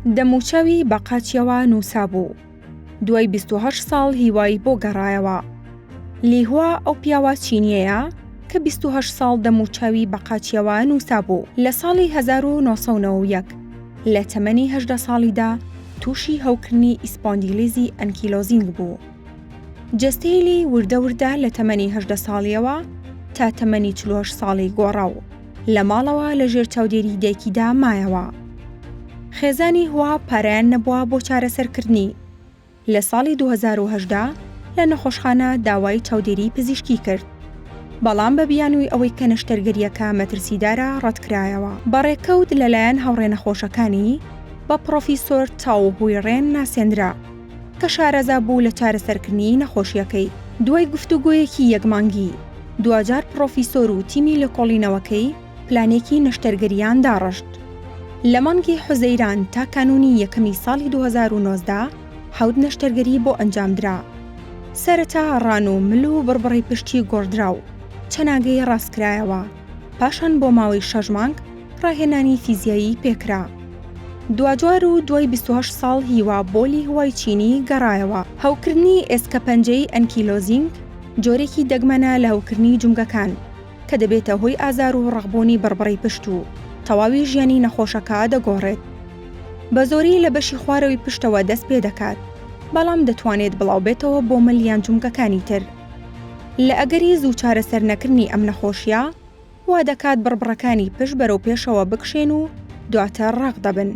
دەموچاوی بە قاچیەوە نووسابوو. دوای 28 ساڵ هیوای بۆ گەڕایەوە. لیهوا ئەو پیاوە چینیەیە کە 28 ساڵ دەموچاوی بە قاچیەوە نووسابوو. لە ساڵی 1991 لە تەمەنی 18 ساڵیدا تووشی هەوکردنی ئیسپۆندیلیزی ئەنکیلۆزینگ بوو. جەستەی لی وردە وردە لە تەمەنی 18 ساڵیەوە تا تەمەنی 48 ساڵی گۆڕا و لە ماڵەوە لە ژێر چاودێری دایکیدا مایەوە. خێزانی هوا پارەیان نەبووە بۆ چارەسەرکردنی. لە ساڵی 2018 لە نەخۆشخانە داوای چاودێری پزیشکی کرد. بەڵام بە بیانووی ئەوەی کە نەشتەرگەرییەکە مەترسیدارە ڕەتکرایەوە. بە ڕێکەوت لەلایەن هاوڕێ نەخۆشەکانی بە پڕۆفیسۆر تاو هوی ڕێن ناسێندرا کە شارەزا بوو لە چارەسەرکردنی نەخۆشییەکەی. دوای گفتوگۆیەکی یەک مانگی، دواجار پڕۆفیسۆر و تیمی لێکۆڵینەوەکەی پلانێکی نەشتەرگەرییان داڕشت. لە مانگی حوزەیران تا کانوونی یەکەمی ساڵی 2019 حەوت نەشتەرگەری بۆ ئەنجامدرا. سەرەتا ڕان و مل و بڕبڕەی پشتی گۆڕدرا و چەناگەی ڕاستکرایەوە، پاشان بۆ ماوەی شەش مانگ ڕاهێنانی فیزیایی پێکرا. دواجار و دوای 28 ساڵ هیوا بۆ لیهوای چینی گەڕایەوە. هەوکردنی ئێسکەپەنجەی ئەنکیلۆزینگ جۆرێکی دەگمەنە لە هەوکردنی جومگەکان کە دەبێتە هۆی ئازار و ڕەقبوونی بڕبڕەی پشت و تەواوی ژیانی نەخۆشەکە دەگۆڕێت. بەزۆری لە بەشی خوارەوەی پشتەوە دەست پێدەکات، بەڵام دەتوانێت بڵاوبێتەوە بۆ مل یان جومگەکانی تر. لە ئەگەری زوو چارەسەر نەکردنی ئەم نەخۆشییە، وا دەکات بڕبڕەکانی پشت بەرەو پێشەوە بکشێن و دواتر ڕەق دەبن.